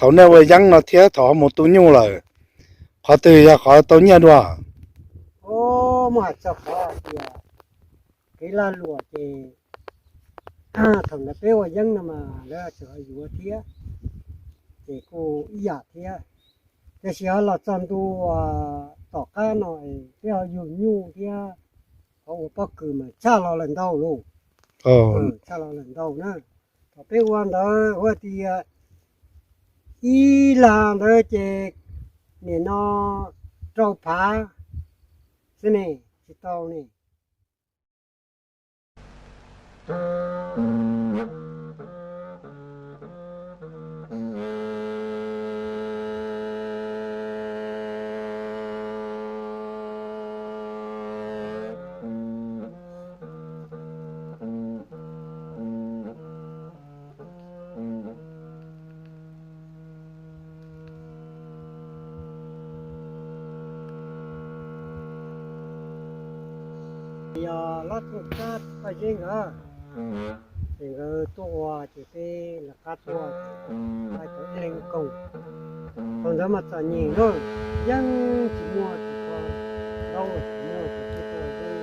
Thaum nej ua yeeb no thiab thaum ho mus tu nyuj lawm, qhov twg yog qhov tau nyiaj dua? Muab hais txog qhov tias kev lag luam ces thaum ntawd peb ua yeeb no mas lawv tseem ho yuav thiab, ces kuj ib yam thiab. Tiam sis ho los txog ntua tom qab no es peb ho yug nyuj thiab ho ua pob kws mas tshaj los lawm ntau lauj. Tshaj los lawm ntau na. Thaum peb ua ntawd ua tias ib lag ntawd ces nim no rau phav xwb ne, tsis tau ne. Yog lab tuaj kab paj zeb nkawd, ces nkawd tuaj ua ces peb lawv qab tuaj, peb cov ib leeg koog. Thaum ntawd mas txom nyem na, yeej tsis muaj tus ntau, tsis muaj tus tuaj yeeb,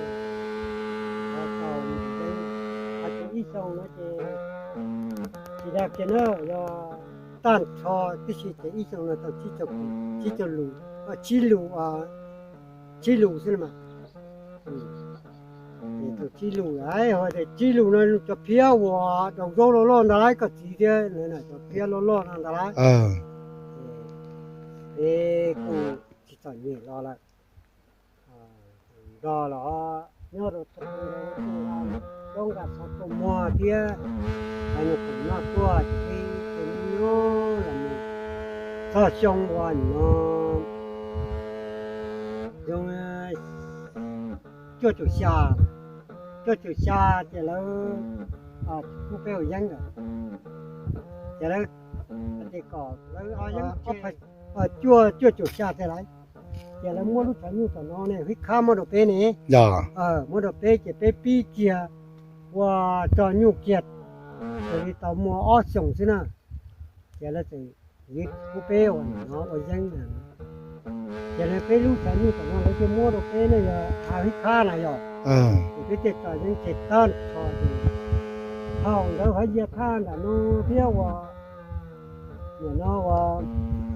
tau yeeb, hais tias ib xyoos no ces tsis dag kiag na, yog tag nrho tib si ces ib xyoos no tau tsib caug lus, tsib lus, tsib lus xwb mas. Tau tsib lus lawm, hais tias tsib lus no cov phiab uas daus zaub loj loj ntag lauj, koj txiv thiab cov phiab loj loj no ntag lauj. Ces kuj tsis txom nyem los lawm. Nrog los nyob rau thaum ntawd, nyob nqa xov tuaj muag thiab, hais nyuam qhuav noj tuaj ces peb nyob los mus txog xyoo uas no, xyoo cuaj caum xya, cuaj caum xya ces lawv tsis pub peb ua yeeb lawm, ces lawv hais tias kom lawv ua yeeb ob phav, cuaj, cuaj caum xya ces lawv, ces lawv muab lub tshav nyuj tom no ne, hib khab muab rau peb ne, muab rau peb ces peb pib kiag ua tso nyuj kiag, xws li tau muaj ob xyoos xwb na, ces lawv txawm yuav pub peb ua no ua yeeb na. Ces lawv peb lub tshav nyuj tom no lawv thiaj muab rau peb ne, yog hib khab na yog, ces peb thiaj tso yeeb ces tag nrho ces thaum ntawd Huab Yia Thaj nram no thiab uas nim no uas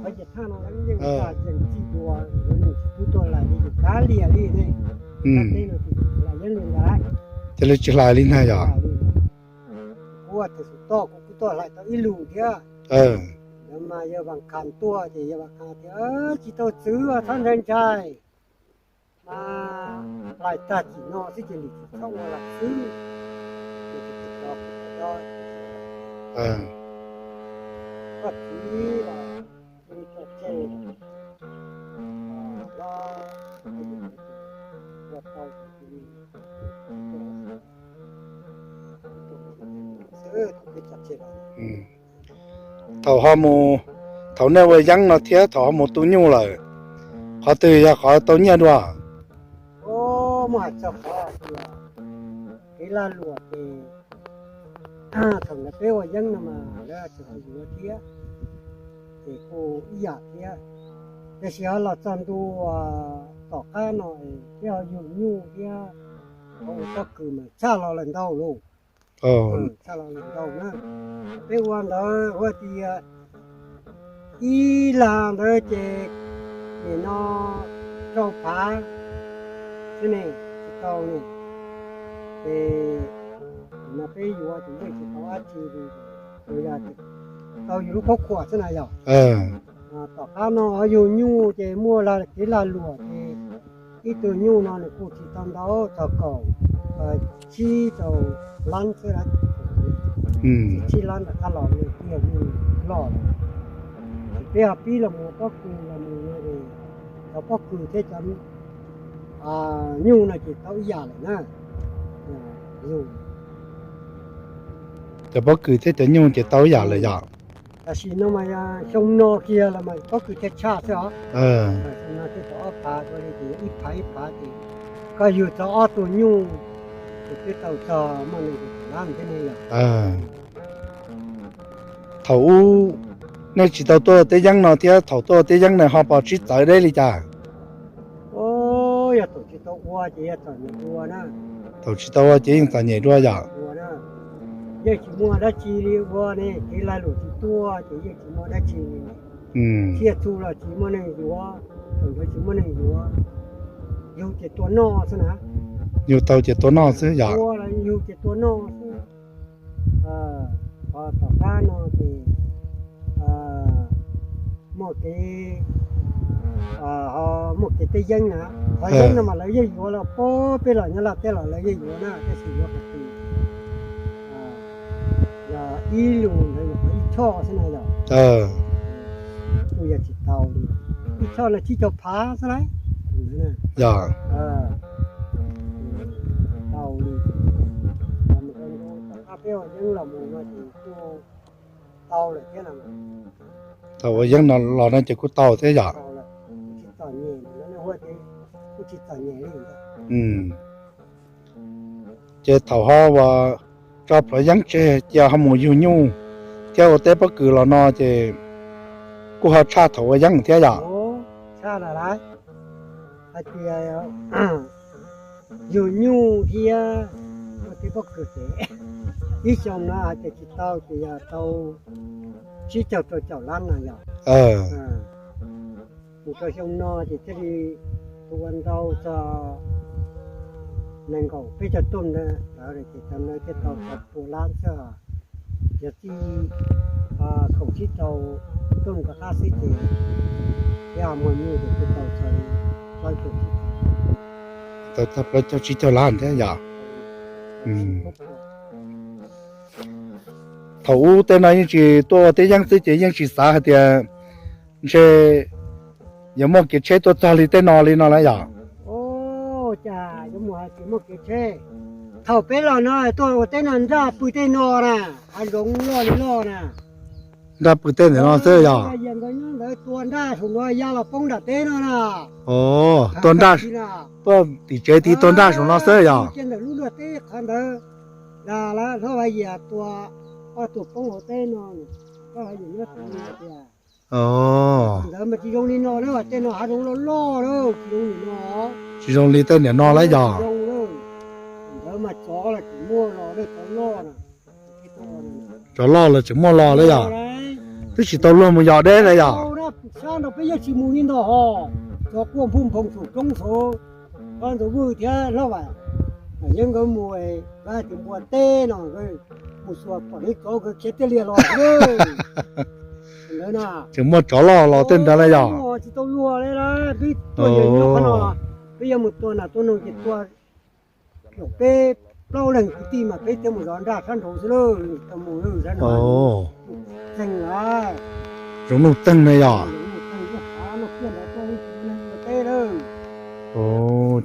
Huab Yia Thaj no lawv yeej tsis txim dua, lawv yeej tsis pub tuaj lais li, yus kav liam li ne. Tab teb no ces lais yeeb li ntawd, ces lawv tsis hlais li ntag yog. Kuv ua tus xum toj kuv kuj tuaj hlais tau ib lus thiab. Ntawd mas yawg Vam Khas tuaj ces yawg Vam Khas tias tsis tau txwv, txhob ntshai ntshai, mas hlais tag kis no xwb ces lwm tus txhob ua lawm xwb. Koj txiv los ua tau xwb, thaum peb cov tsev los. Thaum ho mus, thaum nej ua yeeb no thiab thaum ho mus tu nyuj lawm, qhov twg yog qhov tau nyiaj dua? Muab hais txog qhov tias kev lag luam ces thaum ntawd peb ua yeeb no mas lawv tseem ho yuav thiab, ces kuj ib yam thiab. Tiam sis ho los txog ntua tom qab no es peb ho yug nyuj thiab, ho ua pob kws mas tshaj los lawm ntau lauj. Tshaj los lawm ntau na. Peb ua ntawd ua tias ib lag ntawd ces nim no rau phav xwb ne, tsis tau ne. Ces nim no peb yuav ces yeej tsis tau dab tsi li, tsuas yog tau yus lub khuab khuam xwb na yog. Tom qab no ho yug nyuj ces muaj kev lag luam ces ib tug nyuj no nws kuj tsis tau ntau, txog kaum tsib rau lab xwb, tsib lab ntawm qab los nws kuj yog nyuj loj lawm. Ces peb ho pib los mus pob kws los mus, cov pob kws thiab cov nyuj no ces tau ib yam lawm na. Cov pob kws thiab cov nyuj ces tau ib yam lawm yom. Tam sim no mas xyoo no kiag los mas pob kws thiaj tshaj xwb os. Xyoo no thiaj tau ob phav, ua li ces ib phav ib phav ces koj yug tau ob tug nyuj ces twb tau txog muaj nees nkaum lab thiab ne yom. Thaum ub Nej tsis tau tuaj teb yeeb no thiab, thaum tuaj teb yeeb no ho pom sib txawv deb li cas? Yog thaum tsis tau ua ces yog txom nyem dua na. Thaum tsis tau ua ces yeej txom nyem dua yom? Yeej tsis muaj dab tsi li ua ne, kev lag luam tsis tuaj ces yeej tsis muaj dab tsi li. Thiaj txhu los tsis muaj neeg yuav, thaum ntawd tsis muaj neeg yuav, yug ces tua noj xwb na. Yug tau ces tua noj xwb yom? Ua los yug ces tua noj xwb. Ho tom qab no ces muaj kev, ho muaj kev teb yeeb na. Qhov yeeb no mas lawv yeej yuav los pab peb los nyob Laj teb los lawv yeej yuav na, tab sis yuav qhov twg los ib lus ntawd yog qhov ib choj xwb na yom. Kuj yog tsis tau li, ib choj no tsib caug phav xwb lauj. Yog tau li, tom qab peb ua yeeb los mus no ces kuj tau lawm thiab no. Thaum ua yeeb no los no ces kuj tau thiab yom? Kuj tsis txom nyem li. Ces thaum ho uas tso plhuav yeeb tseg cia ho mus yug nyuj thiab ua teb pob kws los no ces kuj ho tshaj thaum ua yeeb thiab yom? Tshaj lawm lauj, hais tias yug nyuj thiab ua teb pob kws ces ib xyoo no hais tias tsis tau ces yog tau tsib caug rau caum lab na yom. Mus rau xyoo no ces thiaj li tus ua ntau txog nees nkaum peb caug tuj ntawd lawm ces cov ntawd thiaj tau txog pua lab xwb. Yog txij kaum tsib rau tuj rov qab xwb ces thiaj muag nyuj ces thiaj tau txog plaub caug tsib caug lab thiab yom. Thaum ub tej no yeej tsis tuaj ua teb yeeb xwb ces yeej tsis xav hais tias ntshe yuav muaj kev tsheb tuaj txog li tej no li no lawm yom? Cas yuav mus hais tias muaj kev tsheb. Thaum peb los no tuaj ua teb no nraj pw tej no na, hav zoov loj li loj na. Nraj pw tej ntawm no xwb yom? Yam ntawd nyob ntawd tua nraj saum no ya los poob nram teb no na. Tuaj tim tsev tid tua nraj saum no xwb yom? Cia ntawm lub nruab teb qhov ntawd, dag lawm hlob Vaj Yias tua, ob tug poob hauv teb no, hlob Vaj Yias nyob tua tias ntawd mas tsis zoo li no na, tej no hav zoov loj loj na, tsis zoo li no. Tsis zoo li tej niam no lawm yog? Ntawd mas tsov los tseem muaj los, tsov loj na. Tsov loj los tseem muaj los lawm yog? Twb tsis tau luag mus yos deb lawm yog? Sab nraud peb yeej tsis mus li ntawd ho, tsov quaj nphooj nphoo saum roob saud. Hlob Ntxoov Vwj thiab hlob Vam Yeeb nkawd mus, nkawd hais tias npua teb no, mus xuas pom li tsov nkawd khiav tiaj lias los. Tseem muaj tsov loj los tej ntawd lawm yog? Tsis tau luag li, peb tuaj yog nyob qhov no, peb yuav mus tua nas tua noog ces tua peb plaub leeg kwv tij mas peb thiaj mus zov nraj sab nraud xwb lauj, tsis tau mus sab no. Txeeg lawm. Zoov nuj txeeg na yog?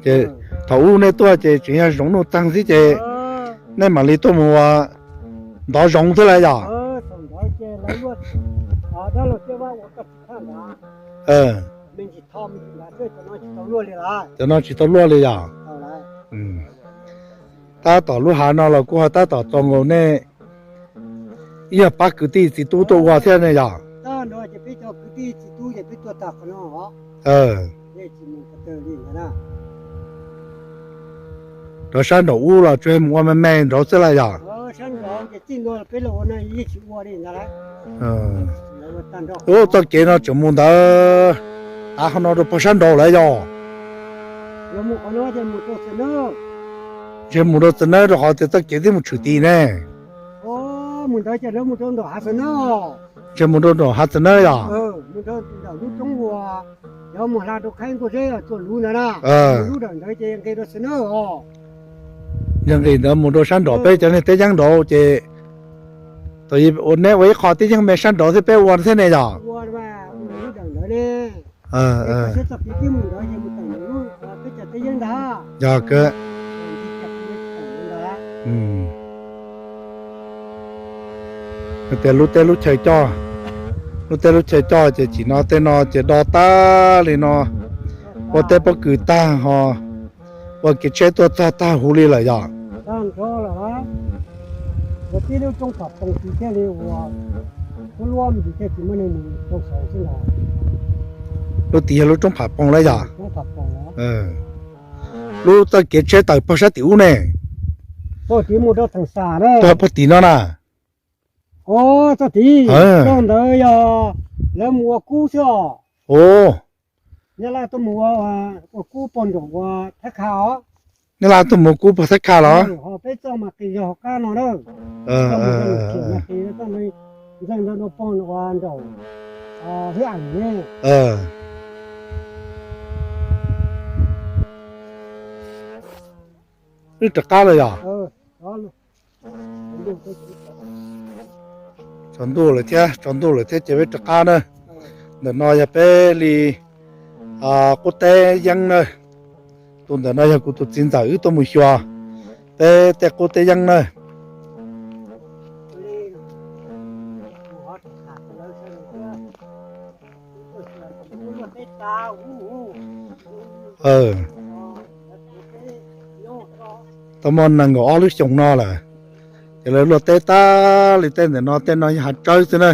Ces thaum ub nej tuaj ces tseem yog zoov nuj txeeg xwb ces nej mam li tuaj mus ua ntov zoov xwb lawm yog? Cov no tsis tau luaj li yog? Tab tom lub hav no los kuj ho tab tom txaus nkaus nej ib yog pab kwv tij txiv tub tuaj ua thiab ne yog? Rov sab nraum ub los tsuas mus ua me me nraud xwb lawm yog? Ub, txoj kev no tseem mus ntawd, tav qhov no rau pog sab nraud lawm yog? Ntshe mus rau txiv nawb rau qhov tias txoj kev twb mus tshwm tim ne. Ntshe mus rau nraum hav txiv nawb yog? Yog nqis ntawd mus rau sab nraum peb cov niag teb yeeb nraud ces, ua neb ua ib qho teb yeeb me sab nraud thiab peb ua thiab ne yog? Yog, tias lub teb lub chaw coj, lub teb lub chaw coj ces chim no tej no ces do tag li no, ua teb pob kws tag ho ua kev tsheb tuaj txog tag huv li lawm yog? Tag nrho lawm, ua tib lub roob pom poos tsis thiaj li ua. Lub luaj me ntsis thiaj tsis muaj neeg mus rau saud xwb ntag. Lub tid yog lub roob Pham Poog lawm yog? Roob Pham Poog no. Lub txoj kev tsheb tawm pog sab tim ub ne. Txoj tid mus rau Theem Xam na. Txoj pog tid no na. Ov, txoj tid, txoj ntawd yog lawv mus ua kub xwb os. Ov. Nyab Laj tuaj mus ua, ua kub pog nraum ua Thab Kha os. Nyab Laj tuaj mus ua kub pog Thab Kha los? Ho peb txoj mas qis yog hauv qab no na. Txoj mus rau Nus Khiam mas qis, txoj ntawd ntawd dua pog ua nraum Hiab Am ne. Wb rov qab lawm yog? Tsaus ntuj lawm thiab, tsaus ntuj lawm thiab ces peb rov qab na. Ntawm no yog peb li qub teb yeeb na. Tus ntawm no yog kuv tus txiv ntxawm wb tuaj mus xyuas peb tej qub teb yeeb na. Tau muaj nees nkaum ob lub xyoo no lawm, ces lawv luaj teb tag li. Tej ntawm no, tej no yog hav tsawb xwb na.